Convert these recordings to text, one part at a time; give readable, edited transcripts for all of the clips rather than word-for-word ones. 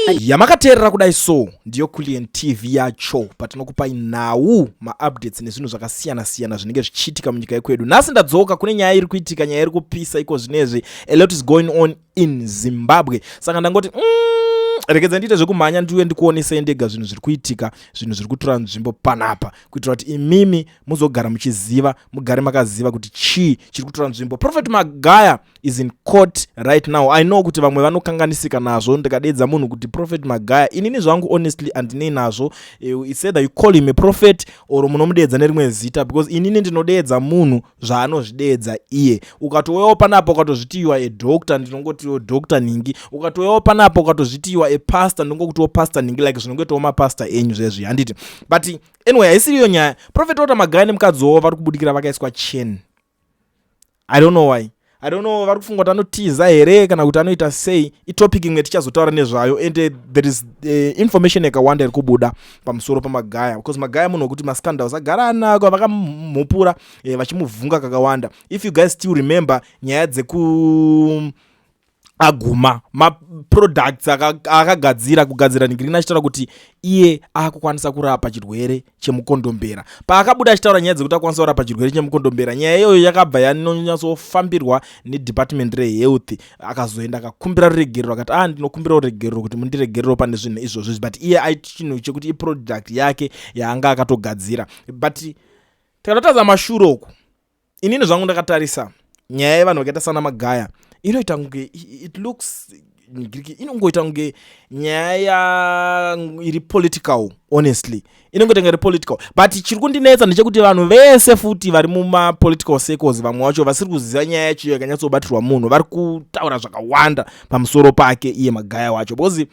Yamakateerera kudai so ndiyo Kulliant TV yacho, patinokupai nhau, maupdates nezvinhu zvakasiyana-siyana zvinenge zvichiitika munyika yekwedu. Nhasi ndadzoka kune nyaya iri kuitika, nyaya iri kupisa iko zvinezvi. A lot is going on in Zimbabwe, saka ndangoti regedza ndiite zvekumhanya, ndiuye ndikuonesei ndega zvinhu zviri kuitika, zvinhu zviri kutora nzvimbo panapa, kuitira kuti imimi muzogara muchiziva, mugare makaziva kuti chii chiri kutora nzvimbo. Prophet Magaya is in court right now. I know kuti vamwe vanokanganisika nazvo ndikadedza munhu kuti Prophet Magaya. Inini zvangu, honestly, handinei nazvo. It's either you call him a prophet or munomudedza nerimwe zita, because inini ndinodedza munhu zvaanozvidedza iye. Ukatouyawo panapa ukatozviti you are a doctor, ndinongotiwo Doctor Ningi. Ukatouyawo panapa ukatozviti you are a pastor, ndingokutiwo Pastor Ningi, like zvinongoitawo mapastor enyu zvezvi, handiti? But anyway, haisiriyo nyaya. Prophet Walter Magaya nemukadzi wavo vari kubudikira vakaiswa chain. I don't know why. I don't know, vari kufunga kuti anotiza here kana kuti anoita sei. Itopic imwe tichazotaura nezvayo. And there is information yakawanda iri kubuda pamusoro paMagaya, because Magaya munhu wekuti mascandals agara anako, vakamhupura vachimuvhunga kakawanda. If you guys still remember nyaya dzeku aguma maproducts akagadzira, kugadzira ngirini, achitaura kuti iye akukwanisa kurapa chirwere chemukondombera. Paakabuda achitaura nyaya dzekuti akwanisa kurapa chirwere chemukondombera, nyaya iyoyo yakabva yanonyatsofambirwa nedepartment rehealth. Akazoenda akakumbira ruregerero, akati, "A ah, ndinokumbira ruregerero kuti mundiregerero pane zvinhu izvozvo." But iye aiti chinhu chekuti iproduct yake yaanga akatogadzira. But tikatotaza mashure uku, inini zvangu ndakatarisa nyaya yevanhu vakaita sana Magaya, inoita kunge it looks, inongoita kunge nyaya iri political. Honestly, inongoita kunge iri political, but chiri kundinetsa ndechekuti vanhu vese futi vari mumapolitical circles, vamwe vacho vasiri kuziva nyaya yacho yakanyatsobatirwa munhu, vari kutaura zvakawanda pamusoro pake iye Magaya wacho, because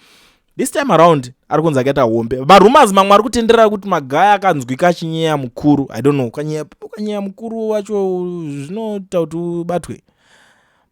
this time around ari kunzi akaita hombe. Marumours mamwe ari kutenderera kuti Magaya akanzwika achinyeya mukuru. I don't know, ukanyeya mukuru wacho zvinoita kuti ubatwe,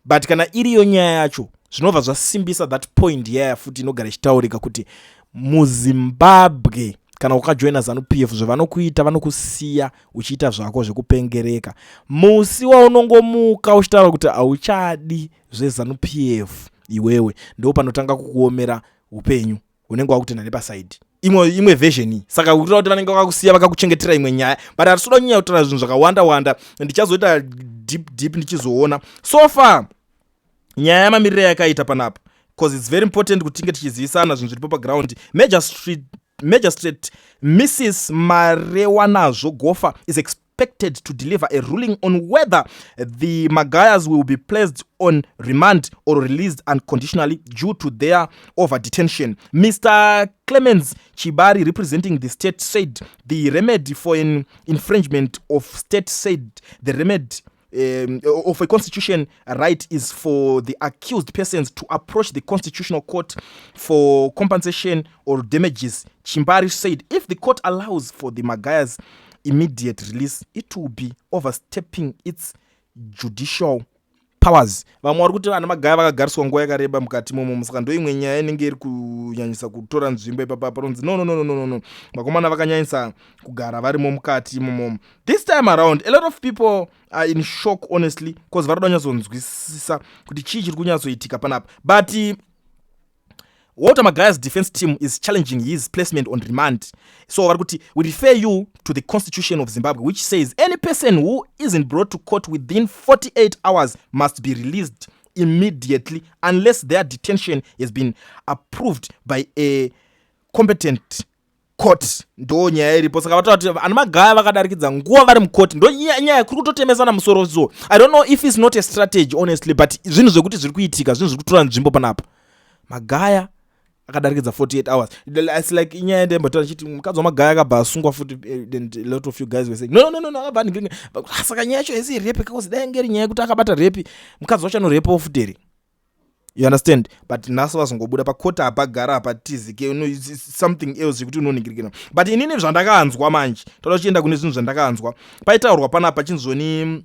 but kana iriyo nyaya yacho, zvinobva zvasimbisa that point yaya futi inogara ichitaurika kuti muZimbabwe kana ukajoina ZANU PF, zvavanokuita, vanokusiya uchiita zvako zvekupengereka. Musi waunongomuka uchitaura kuti hauchadi zveZANU PF iwewe, ndo panotanga kukuomera upenyu, unenge wakutenda nepaside imwe version. Saka kuitira kuti vanenge vakakusiya vakakuchengetera imwe nyaya, but hatisi kuda kunyanya kutaura zvinhu zvakawanda wanda. Ndichazoita deep deep ndichizoona. So far nyaya yamamiriro yakaita panapa, because it's very important kuti tinge tichizivisana zvinhu zviripo paground. Magistrate Mrs Marewanazvo Gofa is expected to deliver a ruling on whether the Magayas will be placed on remand or released unconditionally due to their over detention. Mr Clemens Chibari, representing the state, said the remedy for an infringement of state said the remedy of a constitution right is for the accused persons to approach the Constitutional Court for compensation or damages. Chimbari said if the court allows for the Magaya's immediate release, it will be overstepping its judicial powers. Vamwe vari kuti vana Magaya vakagariswa nguva yakareba mukati momomo, saka ndo imwe nyaya inenge iri kunyanyisa kutora nzvimbo ipapa. Panonzi no, no, no, no, no, no, vakomana vakanyanyisa kugara varimo mukati imomomo. This time around a lot of people are in shock, honestly, because vari kuda kunyatsonzwisisa kuti chii chiri kunyatsoitika panapa. But Walter Magaya's defense team is challenging his placement on remand. So vari kuti, "We refer you to the Constitution of Zimbabwe, which says any person who isn't brought to court within 48 hours must be released immediately unless their detention has been approved by a competent court." Ndo nyaya iripo. Saka vataura kuti ana Magaya vakadarikidza nguva vari mukoti. Ndo nyaya kuri kutotemesana musoro. So I don't know if it's not a strategy, honestly, but zvinhu zvekuti zviri kuitika, zvinhu zviri kutora nzvimbo panapa. Magaya akadarikidza 48 hours. It's like inyaya ndembotaura chiti mukadzi waMagaya akabva asungwa futi, and a lot of you guys were saying, "No, no, no, no, akabva anhingi." Saka nyaya yacho isi rape, because dai ngeri nyaya yekuti akabata rape, mukadzi wacho anorepawo futi here? You understand? But nhasi vazongobuda pakota, hapagara hapatizike, something else yekuti unoningirikira. But inini zvandakanzwa manje, toda kuchienda kune zvinhu zvandakanzwa paitaurwa panapa, chinzoni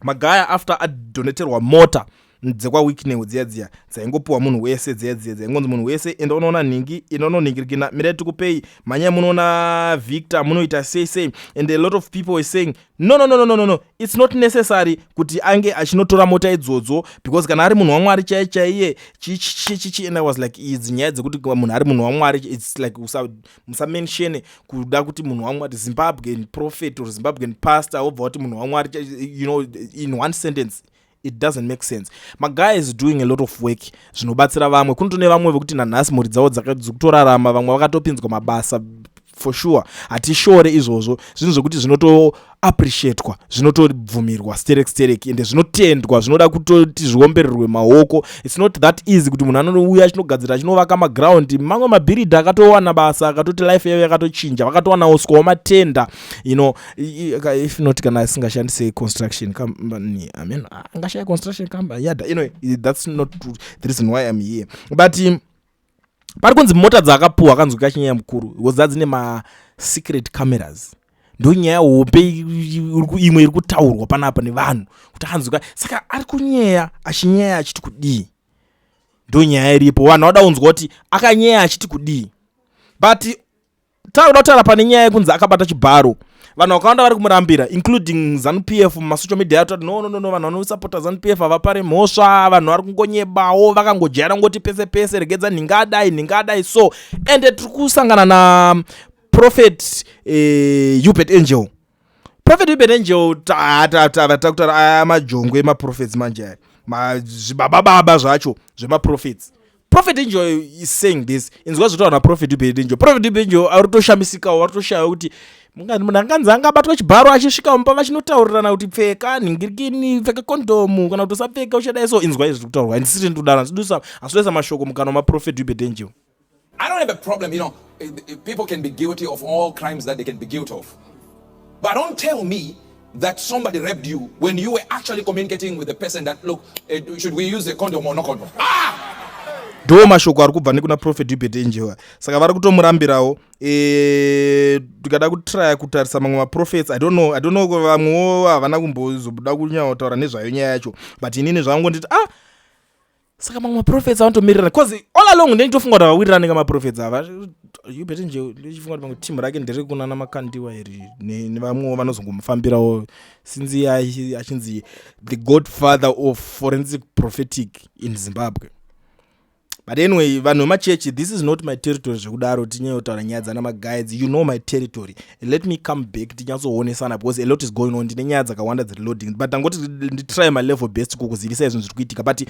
Magaya after adoneterwa mota. DzekwaWicknell dziya dziya dzaingopiwa munhu wese, dziya dziya dzaingonzi munhu wese, enda unoona nhingi, enda unonhingirikina, mirai tikupei, mhanyai munoona Victor, munoita sei sei. And a lot of people were saying, "No, no, no, no, no, no, it's not necessary kuti ange achinotora mota idzodzo, because kana ari munhu waMwari chaiye chaiye, chichichichi." And I was like, idzi nyaya dzekuti munhu ari munhu waMwari, it's like musamentione kuda kuti munhu waMwari, Zimbabwean prophet or Zimbabwean pastor, wobva kuti munhu waMwari in one sentence. It doesn't make sense. Maguy is doing a lot of work zvinobatsira vamwe. Kunotone vamwe vekuti nanhasi mhuri dzavo dzikutorarama, vamwe vakatopinzwa mabasa. For sure, hatishore izvozvo. Zvinhu zvekuti zvinotoappreciatwa, zvinotobvumirwa sterek sterek, ende zvinotendwa, zvinoda kutoti zviombererwe maoko. It's not that easy kuti munhu anouya achinogadzira, achinovaka maground. Mamwe mabhiridha akatowana basa, akatoti life yavo yakatochinja, vakatowanawo swawo matenda, if not kana asingashandise construction company. I mean, angashaya construction company yada. Anyway, that's not the reason why I'm here, but pari kunzi mota dzaakapuhwa, akanzwika chinyaya mukuru, because dzadzine masecret cameras. Ndo nyaya hombe imwe iri kutaurwa panapa nevanhu kuti anzwika. Saka ari kunyeya, achinyeya achiti kudii? Ndo nyaya iripo. Vanhu vada kunzwa kuti akanyeya achiti kudii. But takuda kutaura pane nyaya yekunzi akabata chibharo. Vanhu vakawanda vari kumurambira, including ZANU PF mumasocial media atoti, "No, no, no, no, vanhu vanosapota ZANU PF havapare mhosva, vanhu vari kungonyebawo, vakangojaira ngoti pese pese, regedza nhinga adai, nhinga adai." So ende tiri kusangana naProphet Uebert Angel. Prophet Uebert Angel, takutaura aya majongwe emaprophets manje, aya zvibabababa zvacho zvemaprophets. Prophet Angel is saying this. Inzwa zvotaura naProphet Uebert Angel. Prophet Uebert Angel ari kutoshamisikawo, ari kutoshaya kuti munhu anganzi angabatwa chibharo, achisvika mumba vachinotaurirana kuti pfeka nhingirikini, pfeka kondomu, kana kuti usapfeka, uchadai. So inzwa izvi kutaurwa. Handisiri ndikudaro, handisidoisa mashoko mukanwa maProphet Uebert Angel. I don't have a problem, people can be guilty of all crimes that they can be guilty of. But don't tell me that somebody raped you when you were actually communicating with the person that, "Look, should we use a condom or no condom?" Ah! Ndo mashoko ari kubva nekuna Prophet Uebert Angel. Saka vari kutomurambirawo. Tikada kutraya kutarisa mamwe maprophets, I don't know, I don't know, vamwewo havana kumbozobuda kunyanyotaura nezvayo nyaya yacho. But inini zvangu nditi, ah, saka mamwe maprophets anotomirira, because all along ndenditofunga kuti havawirirani kamaprophets ava. Uebert Angel, ndichifunga kuti pamwe timu rake nderekunana Makandiwa iri nevamwewo vanozongomufambirawo, since iye achinzi the godfather of forensic prophetic in Zimbabwe. But anyway, vanhu vemachechi, this is not my territory zvekudaro tinyanya nyaya dzana maguides. You know my territory. Let me come back tinyatsoonesana, because a lot is going on. Ndine nyaya dzakawanda dziri loading, but ndangoti nditry my level best kukuzivisai zvinhu zviri kuitika. But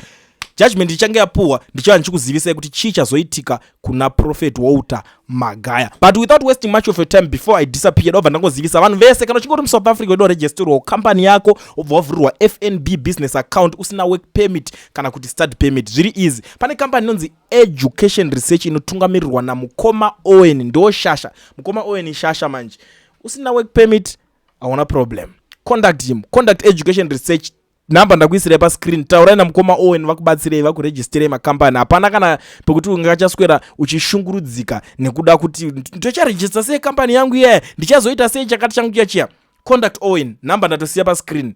judgment ichange yapuhwa, ndichava ndichikuzivisai kuti chii chazoitika kuna Prophet Walter Magaya. But without wasting much of your time, before I disappear, ndobva ndangozivisa vanhu vese, kana uchinge uri muSouth Africa, uda kuregisterwawo kambani yako, wobva wavhurirwa FNB business account usina work permit kana kuti study permit, zviri easy. Pane kambani inonzi Education Research inotungamirirwa namukoma Owen. Ndo shasha mukoma Owen, shasha manje. Usina work permit, hauna problem, contact him, contact Education Research. Nhamba ndakuisirai pascreen. Taurai namukoma Owen, vakubatsirei, vakuregisterei makambani. Hapana kana pekuti ungachaswera uchishungurudzika nekuda kuti ndocharegister sei kambani yangu iyaya, ndichazoita sei chakati changu chiya chiya. Contact Owen, nhamba ndatosiya pascreen.